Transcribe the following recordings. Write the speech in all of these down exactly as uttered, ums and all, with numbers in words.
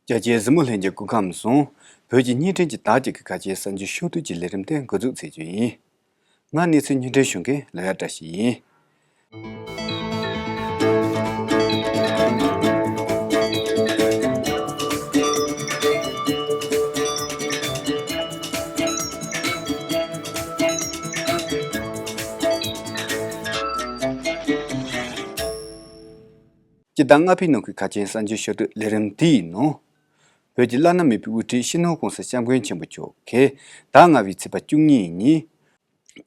རྒྱ་ཆེའི་གཟིགས་མོ་ལྷན་རྒྱས་སྐུ་ཁམས་བཟང་། བོད་ཀྱི་བརྙན་འཕྲིན་གྱི་བདག་གཅིག་གི་ཁ་ཆེའི་གསར་འགྱུར་ཤོག་དུས་ཀྱི་ལས་རིམ་དེ་འགོ་འཛུགས་བྱེད་རྒྱུ་ཡིན། ང་གནས་ཚུལ་བརྙན་འཕྲིན་གཞུང་གི་ལོ་ཡ་བཀྲ་ཤིས་ཡིན། སྤྱི་ཟླ་ལྔ་པའི་ནང་གི་ཁ་ཆེའི་གསར་འགྱུར་ཤོག་དུས་ལས་རིམ་འདིའི་ནང་། བོད་ཀྱི་བླ་ན་མེད་པའི་དབུ་ཁྲིད་སྤྱི་ནོར་༸གོང་ས་༸སྐྱབས་མགོན་ཆེན་པོ་མཆོག་གིས་ཟླ་ལྔ་པའི་ཚེས་པ་བཅུ་གཉིས་ཉིན།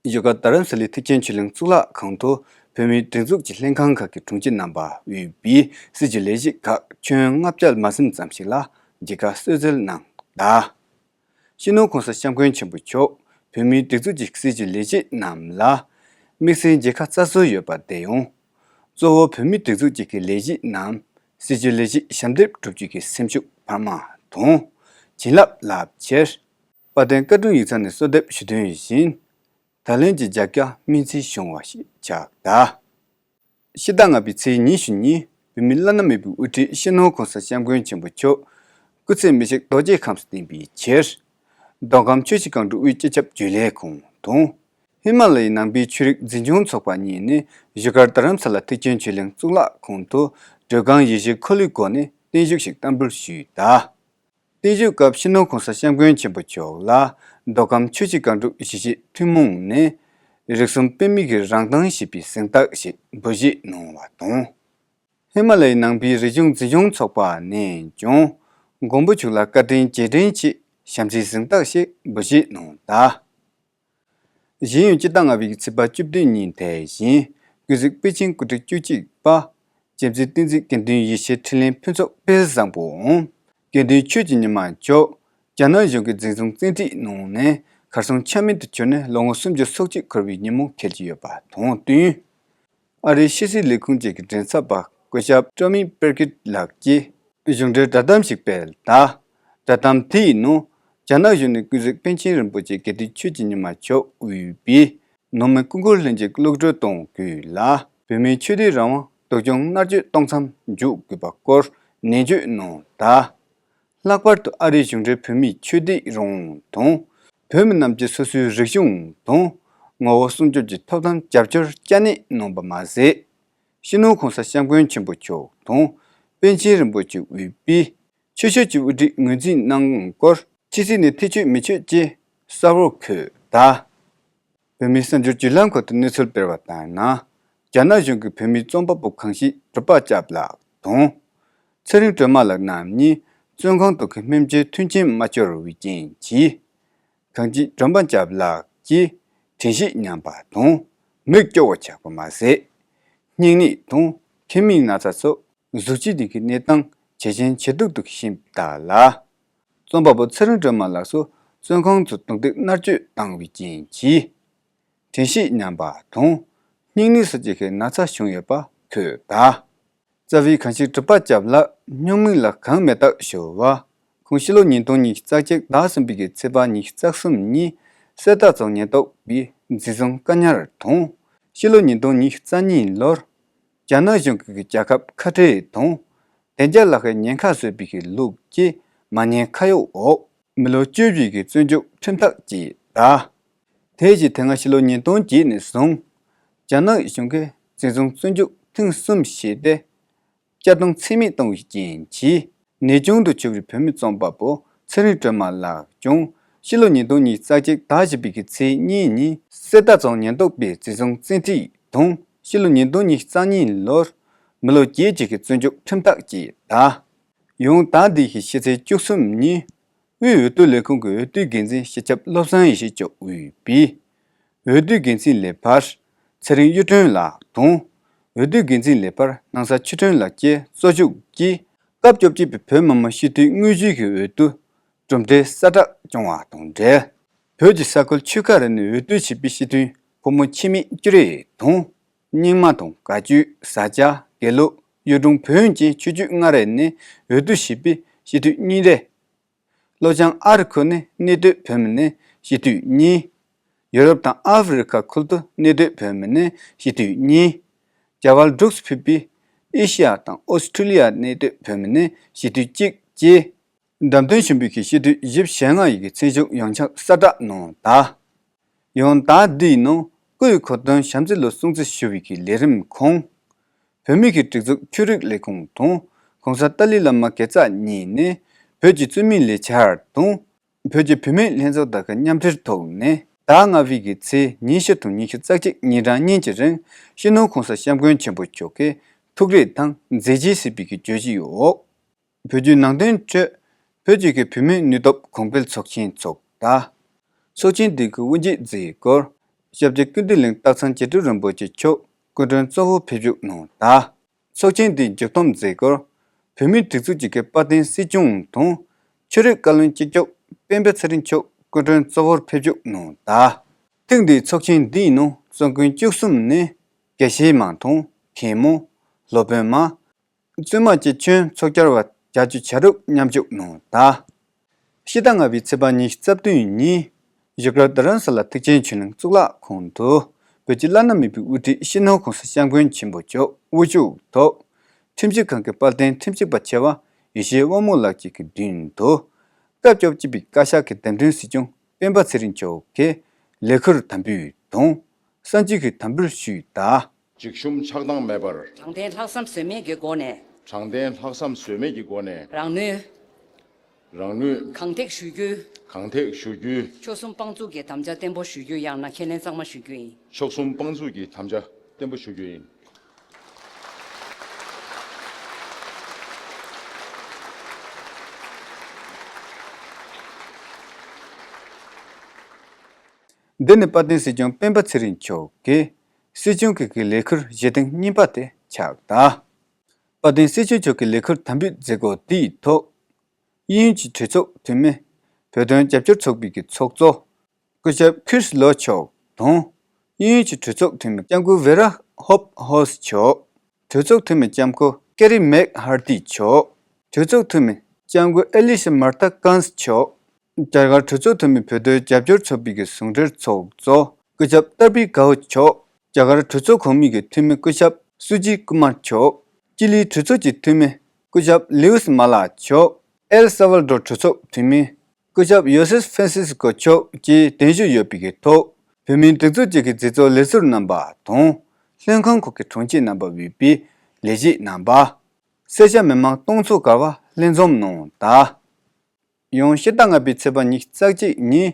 བཞུགས་སྒར་རྡ་རམ་ས་ལའི་ཐེག་ཆེན་ཆོས་གླིང་གཙུག་ལག་ཁང་དུ་བོད་མིའི་སྒྲིག་འཛུགས་ཀྱི་ལྷན་ཁང་ཁག་གི་དྲུང་ཆེ་རྣམ་པ་དབུས་པའི་སྲིད་ཇུས་ལས་བྱེད་ཁག་ཁྱོན་ལྔ་བརྒྱ་མ་ཟིན་ཙམ་ཞིག་ལ་མཇལ་ཁ་གསོལ་སྩལ་གནང་གདའ། སྤྱི་ནོར་༸གོང་ས་༸སྐྱབས་མགོན་ཆེན་པོ་མཆོག་བོད་མིའི་སྒྲིག་འཛུགས་ཀྱི་སྲིད་ཇུས་ལས་བྱེད་རྣམས་ལ་དམིགས་བསལ་མཇལ་ཁ་སྩལ་སྲོལ་ཡོད་པ་དེ་ཡང་། གཙོ་བོ་བོད་མིའི་སྒྲིག་འཛུགས་གཅིག་གི་ལས་བྱེད་རྣམས་སྲིད་ཇུས་ལས་བྱེད་ཞབས་འདེགས་སྒྲུབ་རྒྱུ་གི་སེམས་ཤུགས་འཕར་མ་དང་། བྱིན་རླབས་རླབས་ཆེར། དཔལ་ལྡན་བཀའ་དྲུང་ཡིག་ཚང་ནས་གསོལ་འདེབས་ཞུ་དོན་བཞིན། ད་ལན་གྱི་རྒྱབ་སྐྱོར་སྨིན་ཚིག་བྱུང་བ་ཞིག་ཆགས་གདའ། ཕྱི་ཟླ་ལྔ་པའི་ཚེས་ཉི་ཤུ་ཉིན་བོད་མིའི་བླ་ན་མེད་པའི་དབུ་ཁྲིད་སྤྱི་ནོར་༸གོང་ས་༸སྐྱབས་མགོན་ཆེན་པོ་མཆོག་སྐུ་ཚེ་མི་ཤིགས་རྡོ་རྗེ་ཁམས་སུ་བརྟན་པའི་ཕྱིར། མདོ་ཁམས་ཆུ་བཞི་སྒང་དྲུག་དབུས་སྤྱི་ཁྱབ་རྒྱུན་ལས་ཁང་དང་། ཧི་མ་ལ་ཡའི་ནང་པའི་ཆོས་རིག་འཛིན་སྐྱོང་ཚོགས་པ་གཉིས་ནས་བཞུགས་སྒར་རྡ་རམ་ས་ལ་ཐེག་ཆེན་ཆོས་གླིང་གཙུག་ལག་ཁང་དུ་མགྲོན་ཁང་ཡིད་བཞིན་འཁོར་ལོའི་སྒོ་ནས་བརྟན་བཞུགས་ཤིག་བསྟར་འབུལ་ཞུས་གདའ། བརྟན་བཞུགས་སྐབས་སྤྱི་ནོར་༸གོང་ས་༸སྐྱབས་མགོན་ཆེན་པོ་མཆོག་ལ་མདོ་ཁམས་ཆུ་བཞི་སྒང་དྲུག་གཞིས་བྱེས་ཐུན་མོང་ནས་རིགས་གསུམ་དཔེ་མེད་ཀྱི་རང་མདངས་ཞེས་པའི་གཟེངས་རྟགས་ཤིག་འབུལ་བཞེས་གནང་བ་དང་། ཧི་མ་ལ་ཡའི་ནང་པའི་རིག་གཞུང་འཛིན་སྐྱོང་ཚོགས་པ་ནས་ཀྱང་མགོན་པོ་མཆོག་ལ་བཀའ་དྲིན་རྗེས་དྲན་ཆེད་ཞབས་འདེགས་གཟེངས་རྟགས་ཤིག་འབུལ་བཞེས་གནང་གདའ། གཞན་ཡང་སྤྱི་ཟླ་ལྔ་པའི་ཚེས་པ་བཅུ་བདུན་ཉིན་དེ་བཞིན་ཀུན་གཟིགས་པཎ་ཆེན་སྐུ་ཕྲེང་བཅུ་གཅིག་པ། རྗེ་བཙུན་བསྟན་འཛིན་དགེ་འདུན་ཡེ་ཤེས་འཕྲིན་ལས་ཕུན་ཚོགས་དཔལ་བཟང་པོའམ་དགེ་འདུན་ཆོས་ཀྱི་ཉི་མ་མཆོག་རྒྱ་ནག་གཞུང་གིས་འཛིན་བཟུང་བཙན་ཁྲིད་གནང་ནས་གར་སོང་ཆ་མེད་དུ་གྱུར་ནས་ལོ་ངོ་སུམ་ཅུ་སོ་གཅིག་འཁོར་བའི་ཉིན་མོ་འཁེལ་གྱི་ཡོད་པ་དང་བསྟུན། ཨ་རིའི་ཕྱི་སྲིད་ལས་ཁུངས་བཅས་ཀྱི་མགྲིན་ཚབ་པ་སྐུ་ཞབས་ཀྲོ་མི་པེར་ཀིད་ལགས་ཀྱིས་གཞུང་འབྲེལ་བསྒྲགས་གཏམ་ཞིག་སྤེལ་གདའ། བསྒྲགས་གཏམ་དེའི་ནང་རྒྱ་ནག་གཞུང་ནས་ཀུན་གཟིགས་པཎ་ཆེན་རིན་པོ་ཆེ་དགེ་འདུན་ཆོས་ཀྱི་ཉི་མ་མཆོག་དབུས་པའི་ནང་མི་སྐུ་འཁོར་ལྷན་རྒྱས་གློད་བཀྲོལ་གཏོང་དགོས་ལ། བོད་མིའི་ཆོས་དད་རང་དབང་སྡུག་སྦྱོང་མནར་གཅོད་གཏོང་མཚམས་འཇོག་དགོས་པ་སྐོར་ནན་བརྗོད་གནང་གདའ། ལྷག་པར་དུ་ཨ་རིའི་གཞུང་འབྲེལ་བོད་མིའི་ཆོས་དད་རང་དབང་དང་། བོད་མི་རྣམས་ཀྱིས་སོ་སོའི་རིག་གཞུང་དང་ངོ་བོ་སྲུང་སྐྱོབ་ཀྱི་ཐོབ་ཐང་རྒྱབ་སྐྱོར་བསྐྱར་ནན་གནང་བ་མ་ཟད། སྤྱི་ནོར་༸གོང་ས་༸སྐྱབས་མགོན་ཆེན་པོ་མཆོག་དང་། པཎ་ཆེན་རིན་པོ་ཆེ་དབུས་པའི་ཆོས་ཕྱོགས་ཀྱི་དབུ་ཁྲིད་ངོས་འཛིན་གནང་སྐོར་ཕྱི་སྲིད་ནས་ཐེ་བྱུས་མི་ཆོག་ཅེས་གསལ་བོར་འཁོད་གདའ། བོད་མིའི་གསར་འགྱུར་བརྒྱུད་ལམ་ཁག་ཏུ་གནས་ཚུལ་སྤེལ་བ་ལྟར་ན། རྒྱ་ནག་གཞུང་གིས་བོད་མིའི་རྩོམ་པ་པོ་ཁང་ཤིས་གྲུབ་པ་སྐྱབས་ལགས་དང་། ཚེ་རིང་སྒྲོལ་མ་ལགས་རྣམ་གཉིས་བཙོན་ཁང་དུ་གི་སྨན་བཅོས་མཐུན་རྐྱེན་མ་འབྱོར་བའི་རྐྱེན་གྱིས། ཁང་ཤིས་སྒྲོལ་མ་སྐྱབས་ལགས་ཀྱིས་དྲན་ཤེས་ཉམས་པ་དང་མིག་སྐྱོ་བོ་ཆགས་པ་མ་ཟད། སྙིང་ནད་དང་མཁལ་མའི་ན་ཚ་སོགས་གཟུགས་བྱད་ལྡན་གྱི་གནས་སྟངས་ཇེ་ཞན་ཇེ་སྡུག་ཏུ་ཕྱིན་པ་ལ། རྩོམ་པ་པོ་ཚེ་རིང་སྒྲོལ་མ་ལགས་སུ་བཙོན་ཁང་དུ་རྡུང་རྡེག་མནར་གཅོད་བཏང་བའི་རྐྱེན་གྱིས། དྲན་ཤེས་ཉམས་པ་དང་སྙིང་ནད་སོགས་ཀྱི་ན་ཚ་བྱུང་ཡོད་པ་འཁོད་གདའ། རྩ་བའི་ཁང་ཤིས་གྲུབ་པ་སྐྱབས་ལགས་སྙུང་མིག་ལ་གང་མེད་དག་ཞུ་བ། ཁོང་ཕྱི་ལོ་ཉིས་སྟོང་ཉི་ཤུ་རྩ་གཅིག་ཟླ་གསུམ་པའི་གི་ཚེས་པ་ཉི་ཤུ་རྩ་གསུམ་ཉིན་གསེར་རྟ་རྫོང་ཉེན་རྟོག་པས་འཛིན་བཟུང་བཀག་ཉར་དང་། ཕྱི་ལོ་ཉིས་སྟོང་ཉི་ཤུ་རྩ་གཉིས་ལོར་རྒྱ་ནག་གཞུང་གིས་རྒྱལ་ཁབ་ཁ་བྲལ་དང་། བདེ་འཇགས་ལག་ཁྱེར་ཉེན་ཁ་བཟོས་པའི་གི་ལུགས་ཀྱི་མ་ཉེས་ཁ་གཡོག་འོག་མི་ལོ་བཅུ་བཞི་གི་བཙོན་འཇུག་ཁྲིམས་ཐག་བཅད་གདའ། དེ་བཞིན་དེ་སྔ་ཕྱི་ལོ་ཉིས་སྟོང་བརྒྱད་ནས་བཟུང་རྒྱ་ནག་གཞུང་གིས་འཛིན་བཟུང་བཙོན་འཇུག་ཐེངས་གསུམ་བྱས་ཏེ། གཅར་རྡུང་ཚད་མེད་བཏང་བའི་རྐྱེན་གྱིས་ནད་གཅོང་དུ་གྱུར་བའི་བོད་མི་རྩོམ་པ་པོ་ཚེ་རིང་སྒྲོལ་མ་ལགས་ཀྱང་ཕྱི་ལོ་ཉིས་སྟོང་ཉི་ཤུ་རྩ་གཅིག་ཟླ་བཞི་པའི་གི་ཚེས་གཉིས་ཉིན་གསེར་རྟ་རྫོང་ཉེན་རྟོག་པས་འཛིན་བཟུང་བཙན་ཁྲིད་དང་ཕྱི་ལོ་ཉིས་སྟོང་ཉི་ཤུ་རྩ་གཉིས་ལོར་མི་ལོ་བརྒྱད་ཅིག་གི་བཙོན་འཇུག་ཁྲིམས་ཐག་བཅད་གདའ། ཡང་ཟླ་འདིའི་ཕྱི་ཚེས་བཅུ་གསུམ་ཉིན་དབུས་འོས་བསྡུ་ལས་ཁུངས་ཀྱི་འོས་བསྡུ་འགན་འཛིན་སྤྱི་ཁྱབ་བློ་བཟང་ཡེ་ཤེས་མཆོག་དབུས་པའི་འོས་བསྡུ་འགན་འཛིན་ལས་འཕར་ཚེ་རིང་གཡུ་སྒྲོན་ལགས་དང་། འོས་བསྡུ་འགན་འཛིན་ལས་འཕར་སྣང་ས་ཆོས་སྒྲོན་ལགས་བཅས་གཙོ་བཞུགས་ཀྱིས་སྐབས་བཅོ་བརྒྱད་པའི་བོད་མི་མང་སྤྱི་འཐུས་དངོས་གཞིའི་གི་འོས་བསྡུ་གྲུབ་འབྲས་གསལ་བསྒྲགས་བྱུང་བ་དང་འབྲེལ། བོད་ཀྱི་ས་ཁུལ་ཆོལ་ཁ་རེ་ནས་འོས་བསྡུ་བྱས་པའི་སྤྱི་འཐུས་ཕོ་མོ་འཆི་མེད་ཀྱུ་རེ་དང་། རྙིང་མ་དང་བཀའ་བརྒྱུད་བཟའ་བཅའ་དགེ་ལུགས་གཡུང་དྲུང་བོན་བཅས་ཆོས་བརྒྱུད་ལྔ་རེ་ནས་འོས་བསྡུ་བྱས་པའི་སྤྱི་འཐུས་གཉིས་རེ། ལྷོ་བྱང་ཨ་རི་ཁུལ་ནས་གནས་སྡོད་བོད་མི་ནས་སྤྱི་འཐུས་གཉིས། ཡོ་རོབ་དང་ཨ་ཧྥེ་རི་ཁ་ཁུལ་དུ་གནས་སྡོད་བོད་མི་ནས་སྤྱི་འཐུས་གཉིས། རྒྱ་བལ་འབྲུག་སུ་ཕུད་པའི་ཨེ་ཤི་ཡ་དང་ཨོ་སི་ཁྲུ་ལི་ཡར་གནས་སྡོད་བོད་མི་ནས་སྤྱི་འཐུས་གཅིག་བཅས། འགྲེམས་སྟོན་ཞུ་འབུལ་གྱི་སྤྱི་འཐུས་བཞི་བཅུ་ཞེ་ལྔ་ཡི་གི་མཚན་ཞུགས་ཡོངས་ཁྱབ་གསལ་བསྒྲགས་གནང་ད། ཡང་ཟླ་འདིའི་ནང་སྐུའི་གོ་སྟོན་ཞབས་འདེགས་ལ་སྲུང་བརྩི་ཞུ་བའི་གི་ལས་རིམ་ཁོངས། བོད་མི་གི་སྒྲིག་འཛུགས་ཆོས་རིག་ལས་ཁུངས་དང་གོང་ས་ཏཱ་ལའི་བླ་མ་དགེ་རྩ་གཉིས་ནས་བོད་ཀྱི་བཙུན་མའི་ལས་འཆར་དང་། བོད་ཀྱི་བུད་མེད་ལྷན་ཚོགས་དག་གི་མཉམ་འབྲེལ་ཐོག་ནས་ཟླ་ལྔ་པའི་གི་ཚེས་ཉི་ཤུ་དང་ཉི་ཤུ་རྩ་གཅིག་ཉིན་གྲངས་གཉིས་ཀྱི་རིང་སྤྱི་ནོར་གོང་ས་སྐྱབས་མགོན་ཆེན་པོ་མཆོག་གི་ཐུགས་རེ་དང་མཛད་རྗེས་ཟེར་བའི་གི་བརྗོད་གཞིའི་འོག་བོད་བརྒྱུད་ནང་བསྟན་ཁྲོད་བོད་ཀྱི་གི་བུད་མེད་ནུས་སྟོབས་གོང་འཕེལ་ཚོགས་ཆེན་འཚོགས་ད། ཚོགས་ཆེན་འདི་གི་དབུ་འབྱེད་མཛད་སྒོར་སྐྱབས་རྗེ་ཀིརྟི་གླིང་སྟག་ཚང་རྗེ་དྲུང་རིན་པོ་ཆེ་མཆོག་སྐུ་མགྲོན་གཙོ་བོ་ཕེབས་བཞུགས་གནང་ད། ཚོགས་ཆེན་འདིའི་མཇུག་སྡོམ་མཛད་སྒོར་བོད་མིའི་སྒྲིག་འཛུགས་ཀྱི་གི་དཔལ་ལྡན་སྲིད་སྐྱོང་དང་ཆོས་རིག་བཀའ་བློན་སྤྱི་ཁྱབ་སྤེན་པ་ཚེ་རིང་མཆོག་སྐུ་མགྲོན་གཙོ་བོར་ཕེབས་བཞུགས་གནང་ད། ཐེངས་འདིའི་ཚོགས་ཆེན་འདིའི་ནང་གཙོ་མགོན་བཅུ་གསུམ་ནས་དགེ་བཤེས་མ་དང་མཁན་མོ། སློབ་དཔོན་མ། བཙུན་མ་བཅས་ཁྱོན་ཚོགས་བཅར་བ་བརྒྱད་ཅུ་གྱ་དྲུག་མཉམ་ཞུགས་གནང་ད། ཕྱི་ཟླ་ལྔ་པའི་ཚེས་པ་ཉི་ཤུ་རྩ་བདུན་ཉིན་བཞུགས་སྒར་རྡ་རམ་ས་ལ་ཐེག་ཆེན་ཆོས་གླིང་གཙུག་ལག་ཁང་དུ་བོད་ཀྱི་བླ་ན་མེད་པའི་དབུ་ཁྲིད་སྤྱི་ནོར་གོང་ས་སྐྱབས་མགོན་ཆེན་པོ་མཆོག་དབུ་བཞུགས་ཐོག་ཁྲིམས་ཞིབ་ཁང་གི་དཔལ་ལྡན་ཁྲིམས་ཞིབ་པ་ཆེ་བ་ཡེ་ཤེས་དབང་མོ་ལགས་ཀྱི་གི་མདུན་དུ་སྐབས་བཅོ་བརྒྱད་པའི་བཀའ་ཤག་གི་འདེམས་ཐོན་སྲིད་སྐྱོང་སྤེན་པ་ཚེ་རིང་མཆོག་གིས་ལས་ཁུར་དམ་འབུལ་དང་གསར་འགྱུར་གྱི་དམ་འབུལ་ཞུས་ད། འཇིགས་ཞུམ་ཆགས་སྡང་མེད་པར། དྲང་བདེན་ལྷག་བསམ་ཟོལ་མེད་ཀྱི་སྒོ་ནས། དྲང་བདེན་ལྷག་བསམ་ཟོལ་མེད་ཀྱི་སྒོ་ནས། རང་ནུས། རང་ནུས། གང་ཐེག་ཞུ་རྒྱུའི། གང་ཐེག་ཞུ་རྒྱུའི། མཆོག་གསུམ་དཔང་བཙུགས་ཀྱི་དམ་བཅའ་བརྟན་པོ་ཞུ་རྒྱུ་ཡང་ན་ཁས་ལེན་གཙང་མ་ཞུ་རྒྱུ་ཡིན། མཆོག་གསུམ་དཔང་བཙུགས་ཀྱི་དམ་བཅའ་བརྟན་པོ་ཞུ་རྒྱུ་ཡིན། འདི་ནི་དཔལ་ལྡན་སྲིད་སྐྱོང་སྤེན་པ་ཚེ་རིང་མཆོག་གིས་སྲིད་སྐྱོང་གི་གི་ལས་ཁུར་བཞེས་ཐེངས་གཉིས་པ་དེ་ཆགས་ད། དཔལ་ལྡན་སྲིད་སྐྱོང་མཆོག་གི་ལས་ཁུར་དམ་འབུལ་མཛད་སྒོ་དེའི་ཐོག་དབྱིན་ཡུལ་གྱི་གྲོས་ཚོགས་འཐུས་མི་བོད་དོན་རྒྱབ་སྐྱོར་ཚོགས་པའི་གི་ཚོགས་གཙོ་སྐུ་ཞབས་ཁིར་སི་ལོ་མཆོག་དང་། དབྱིན་ཡུལ་གྱི་གྲོས་ཚོགས་འཐུས་མི་སྐྱབས་མགོན་ཝེ་ར་ཧོབ་ཧོ་སི་མཆོག་གྲོས་ཚོགས་འཐུས་མི་སྐྱབས་མགོན་ཀེ་རི་མེག་ཧར་ཏི་མཆོག་གྲོས་ཚོགས་འཐུས་མི་སྐྱབས་མགོན་ཨེ་ལི་ཤ་མར་ཐ་ཀན་སི་མཆོག་རྒྱ་གར་གྲོས་ཚོགས་འཐུས་མི་བོད་དོན་རྒྱབ་སྐྱོར་ཚོགས་པའི་གི་ཟུང་འབྲེལ་ཚོགས་གཙོ་སྐུ་ཞབས་ཏར་པི་གའོ་མཆོག་རྒྱ་གར་གྲོས་ཚོགས་གོང་མའི་གི་འཐུས་མི་སྐུ་ཞབས་སུ་ཇི་ཀུ་མར་མཆོག་ཅི་ལིའི་གྲོས་ཚོགས་ཀྱི་འཐུས་མི་སྐུ་ཞབས་ལིའུ་སི་མ་ལ་མཆོག་ཨེལ་སཱ་ཝཱ་ཌོར་གྲོས་ཚོགས་འཐུས་མི་སྐུ་ཞབས་ཡོ་སེས་ཧྥན་སིས་ཀོ་མཆོག་བཅས་གདན་ཞུ་ཡོད་པའི་གི་ཐོག་བོད་མིའི་སྒྲིག་འཛུགས་བཅས་ཀྱི་མཛད་གཙོ་ལས་ཟུར་རྣམ་པ་དང་། ལྷན་ཁང་ཁག་གི་དྲུང་ཆེ་རྣམ་པ་འོས་པའི་ལས་བྱེད་རྣམ་པ། སེར་སྐྱ་མི་མང་སྟོང་ཚོ་བརྒལ་བ་ལྷན་འཛོམས་གནང་ད། ཡང་ཕྱི་ཟླ་ལྔ་པའི་ཚེས་པ་ཉི་ཤུ་རྩ་གཅིག་ཉིན་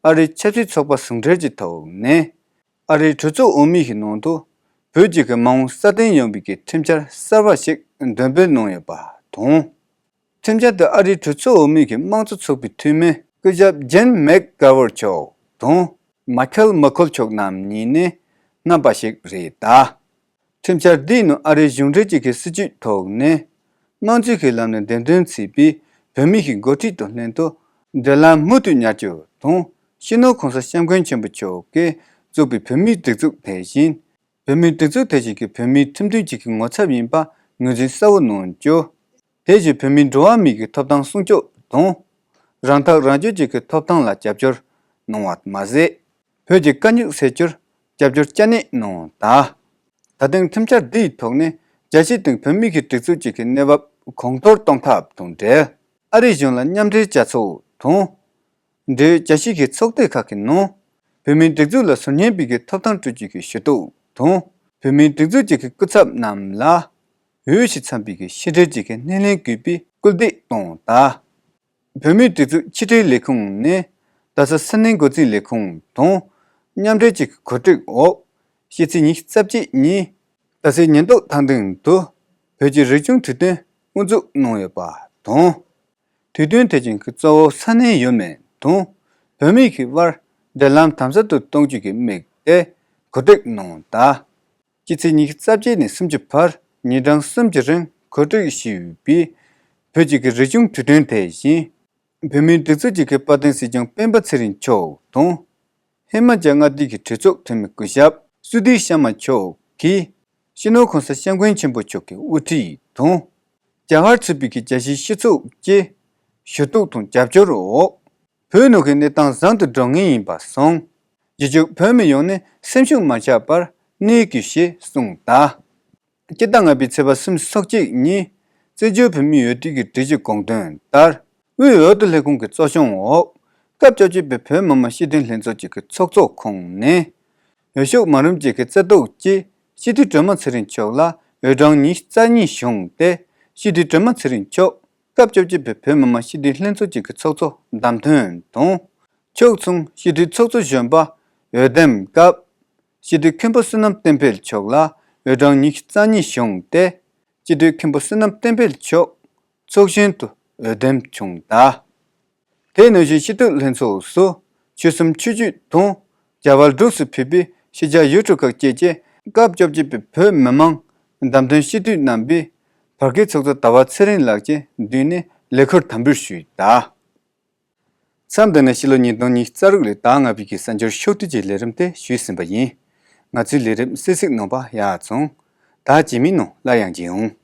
ཨ་རིའི་ཆབ་སྲིད་ཚོགས་པ་ཟུང་འབྲེལ་གྱི་ཐོག་ནས་ཨ་རིའི་གྲོས་ཚོགས་འོས་མི་ཞིག་ནང་དུ་བོད་ཀྱི་གི་མ་འོངས་སྲ་བརྟན་ཡོང་བའི་གི་ཁྲིམས་འཆར་གསར་བ་ཞིག་འདོན་སྤེལ་གནང་ཡོད་པ་དང་། ཁྲིམས་འཆར་དེ་ཨ་རིའི་གྲོས་ཚོགས་འོས་མི་གི་དམངས་གཙོ་ཚོགས་པའི་འཐུས་མི་སྐུ་ཞབས་ཇན་མེག་གྷ་ཝར་མཆོག་དང་མ་ཁེལ་མ་ཁོལ་མཆོག་རྣམ་གཉིས་ནས་གནང་པ་ཞིག་རེད་ད། ཁྲིམས་འཆར་འདིའི་ནང་ཨ་རིའི་གཞུང་འབྲེལ་གྱི་གི་སྲིད་བྱུས་ཐོག་ནས་དམངས་གཙོའི་གི་ལམ་ནས་འདེམས་ཐོན་བྱས་པའི་བོད་མི་གི་འགོ་ཁྲིད་དང་ལྷན་དུ་འབྲེལ་ལམ་མུ་མཐུད་ཉར་རྒྱུ་དང་སྤྱི་ནོར་གོང་ས་སྐྱབས་མགོན་ཆེན་པོ་མཆོག་གིས་བཙུགས་པའི་བོད་མིའི་སྒྲིག་འཛུགས་དེ་བཞིན། བོད་མིའི་སྒྲིག་འཛུགས་དེ་བཞིན་གྱི་བོད་མིའི་ཁྲིམས་མཐུན་གཅིག་གི་ངོ་ཚབ་ཡིན་པ་ངོས་འཛིན་གསལ་བོ་གནང་རྒྱུ། དེ་བཞིན་བོད་མིའི་འགྲོ་བ་མིའི་གི་ཐོབ་ཐང་སྲུང་སྐྱོབ་དང་། རང་ཐག་རང་གཅོད་ཀྱི་གི་ཐོབ་ཐང་ལ་རྒྱབ་སྐྱོར་གནང་བ་མ་ཟད། བོད་ཀྱི་དཀའ་རྙོག་སེལ་རྒྱུར་རྒྱབ་སྐྱོར་བཅའ་གནད་གནང་ད། ད་ཐེངས་ཁྲིམས་འཆར་འདིའི་ཐོག་ནས་རྒྱལ་སྤྱིའི་སྟེང་བོད་མིའི་གི་སྒྲིག་འཛུགས་ཀྱི་གི་གནས་བབ་གོང་མཐོར་གཏོང་ཐབས་དང་འབྲེལ་ཨ་རིའི་གཞུང་ལ་མཉམ་འབྲེལ་བྱ་ཚོགས་དང་། འབྲེལ་ཡོད་རྒྱལ་སྤྱིའི་གི་ཚོགས་སྡེ་ཁག་གི་ནང་བོད་མིའི་སྒྲིག་འཛུགས་ལ་ཟུར་ཉན་པའི་གི་ཐོབ་ཐང་སྤྲོད་རྒྱུའི་གི་ཞུ་གཏུག་དང་། བོད་མིའི་སྒྲིག་འཛུགས་ཀྱི་གི་སྐུ་ཚབ་རྣམས་ལ་འོས་ཤིང་འཚམས་པའི་གི་ཕྱི་འབྲེལ་གྱི་གི་སྣེ་ལེན་དགོས་པའི་སྐུལ་འདེད་གཏོང་ད། བོད་མིའི་སྒྲིག་འཛུགས་ཕྱི་དྲིལ་ལས་ཁུངས་ནས་རྡ་ས་ས་གནས་འགོ་འཛིན་ལས་ཁུངས་དང་མཉམ་འབྲེལ་གྱི་གི་གོ་སྒྲིག་འོག་ཕྱི་ཚེས་ཉི་ཤུ་རྩ་གཅིག་ཉིན་རྡ་སའི་ཉེན་རྟོག་མཐའ་མདུན་དུ་བོད་ཀྱི་རིག་གཞུང་དུས་སྟོན་དབུ་འཛུགས་གནང་ཡོད་པ་དང་། དུས་སྟོན་དེ་བཞིན་གྱི་གཙོ་བོ་ས་གནས་ཡོད་མེད་དང་བོད་མི་གི་དབར་འབྲེལ་ལམ་དམ་ཟབ་ཏུ་གཏོང་རྒྱུ་གི་དམིགས་ཏེ་གོ་སྒྲིག་གནང་ད། སྤྱི་ཚེས་ཉི་ཤུ་རྩ་བརྒྱད་ནས་སུམ་ཅུ་བར་ཉིན་གྲངས་གསུམ་གྱི་རིང་གོ་སྒྲིག་ཞུས་པའི་བོད་ཀྱི་གི་རིག་གཞུང་དུས་སྟོན་དེ་བཞིན་བོད་མིའི་སྒྲིག་འཛུགས་ཀྱི་གི་དཔལ་ལྡན་སྲིད་སྐྱོང་སྤེན་པ་ཚེ་རིང་མཆོག་དང་། ཧི་མ་ཅལ་མངའ་སྡེའི་གི་གྲོས་ཚོགས་འཐུས་མི་སྐུ་ཞབས་སུ་དྷིར་ཤར་མ་མཆོག་གིས་སྤྱི་ནོར་གོང་ས་སྐྱབས་མགོན་ཆེན་པོ་མཆོག་གི་དབུ་ཁྲིད་དང་། རྒྱ་གར་ཚུད་པའི་གི་རྒྱལ་སྤྱིའི་སྤྱི་ཚོགས་ཀྱི་ཞུ་གཏུག་དང་རྒྱབ་སྐྱོར་འོག་བོད་ནང་གི་གནས་སྟངས་བཟང་དུ་འགྲོ་ངེས་ཡིན་པ་སོང་། རྗེས་འཇུག་བོད་མི་ཡོངས་ནས་སེམས་ཤུགས་མ་ཆག་པར་གནས་དགོས་ཞེས་གསུངས་ད། སྤྱི་ཟླ་ལྔ་པའི་ཚེས་པ་སུམ་ཅུ་སོ་གཅིག་ཉིན་བཙན་བྱོལ་བོད་མིའི་འོས་བསྡུ་གི་སྒྲིག་གཞི་དགོངས་དོན་ལྟར། དབུས་འོས་བསྡུ་ལས་ཁུངས་ཀྱི་གཙོ་སྐྱོང་འོག་སྐབས་བཅོ་བརྒྱད་པའི་བོད་མི་མང་སྤྱི་འཐུས་ལྷན་ཚོགས་ཀྱི་ཚོགས་གཙོ་ཁོངས་ནས། འོས་ཤོག་མ་རུམ་གཅིག་གི་རྩ་འདུག་ཅིག་སྤྱི་འཐུས་སྒྲོལ་མ་ཚེ་རིང་མཆོག་ལ་འོས་གྲངས་ཉི་ཤུ་རྩ་གཉིས་བྱུང་སྟེ། སྤྱི་འཐུས་སྒྲོལ་མ་ཚེ་རིང་མཆོག་སྐབས་བཅོ་བརྒྱད་པའི་བོད་མི་མང་སྤྱི་འཐུས་ལྷན་ཚོགས་གཅིག་གི་ཚོགས་གཙོ་བདམས་ཐོན་དང་། ཕྱོགས་མཚུངས་སྤྱི་འཐུས་ཚོགས་གཙོ་གཞོན་པ་འོས་འདེམས་སྐབས། སྤྱི་འཐུས་མཁན་པོ་བསོད་ནམས་བསྟན་འཕེལ་མཆོག་ལ་འོས་གྲངས་ཉི་ཤུ་རྩ་གཉིས་བྱུང་སྟེ། སྤྱི་འཐུས་མཁན་པོ་བསོད་ནམས་བསྟན་འཕེལ་མཆོག་ཚོགས་གཞོན་དུ་འོས་འདེམས་བྱུང་གདའ། དེ་ནང་བཞིན་སྤྱི་འཐུས་ལྷན་ཚོགས་སུ་ཆོལ་གསུམ་ཆོས་བརྒྱུད་དང་རྒྱ་བལ་འབྲུག་སུ་ཕུད་པའི་ཕྱི་རྒྱལ་ཡུལ་གྲུ་ཁག་བཅས་ཀྱི་སྐབས་བཅོ་བརྒྱད་པའི་བོད་མི་མང་བདམས་ཐོན་སྤྱི་འཐུས་རྣམ་པས་བར་བརྒལ་ཚོགས་གཙོ་ཟླ་བ་ཚེ་རིང་ལགས་ཀྱི་མདུན་ནས་ལས་འཁུར་དམ་འབུལ་ཞུས་གདའ། མཚམས་འདི་ནས་ཕྱི་ལོ་ཉིས་སྟོང་ཉི་ཤུ་རྩ་དྲུག་ལོའི་ཟླ་ལྔ་པའི་གི་གསར་འགྱུར་ཕྱོགས་བསྡུས་ཀྱི་ལས་རིམ་དེ་ཞུས་ཟིན་པ་ཡིན། ང་ཚོའི་ལས་རིམ་གསན་གཟིགས་གནང་བ་ཡག་སོང་། ད་རྗེས་མའི་ནང་སླར་ཡང་མཇལ་འོང་།